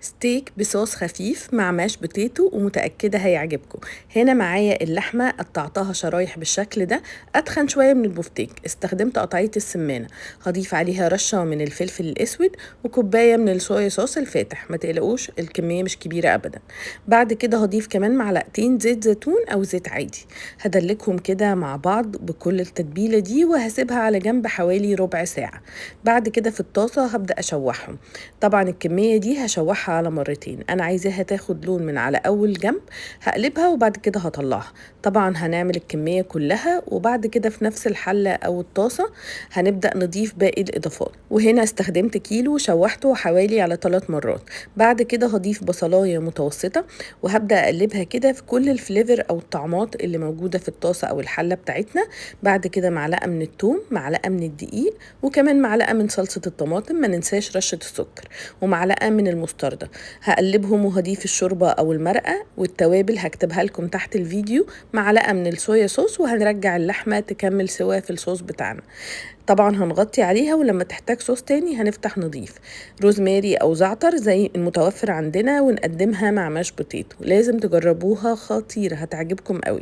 ستيك بصوص خفيف مع mash potato، ومتأكدة هيعجبكم. هنا معايا اللحمة قطعتها شرايح بالشكل ده، أتخن شوية من البفتيك. استخدمت قطعية السمانة، هضيف عليها رشة من الفلفل الأسود وكوباية من ال soya sauce الفاتح. ما تقلقوش، الكمية مش كبيرة أبدا. بعد كده هضيف كمان معلقتين زيت زيتون أو زيت عادي. هدلكهم كده مع بعض بكل التتبيلة دي، وهسيبها على جنب حوالي ربع ساعة. بعد كده في الطاسة هبدأ أشوحهم. طبعا الكمية دي هشوحها على مرتين، انا عايزاها تاخد لون من على اول جنب، هقلبها وبعد كده هطلعها. طبعا هنعمل الكمية كلها، وبعد كده في نفس الحلة او الطاسة هنبدأ نضيف باقي الاضافات. وهنا استخدمت كيلو شوحته حوالي على 3 مرات. بعد كده هضيف بصلاية متوسطة، وهبدأ اقلبها كده في كل ال flavor او الطعمات اللي موجودة في الطاسة او الحلة بتاعتنا. بعد كده معلقة من الثوم، معلقة من الدقيق، وكمان معلقة من صلصة الطماطم، ما ننساش رشة السكر، ومعلقة من المستردة. هقلبهم وهضيف الشوربة أو المرقة والتوابل هكتبها لكم تحت الفيديو، معلقة من ال soya sauce، وهنرجع اللحمة تكمل سوا في الصوص بتاعنا. طبعا هنغطي عليها، ولما تحتاج صوص تاني هنفتح نضيف روزماري أو زعتر زي المتوفر عندنا، ونقدمها مع mash potato. لازم تجربوها، خطيرة، هتعجبكم قوي.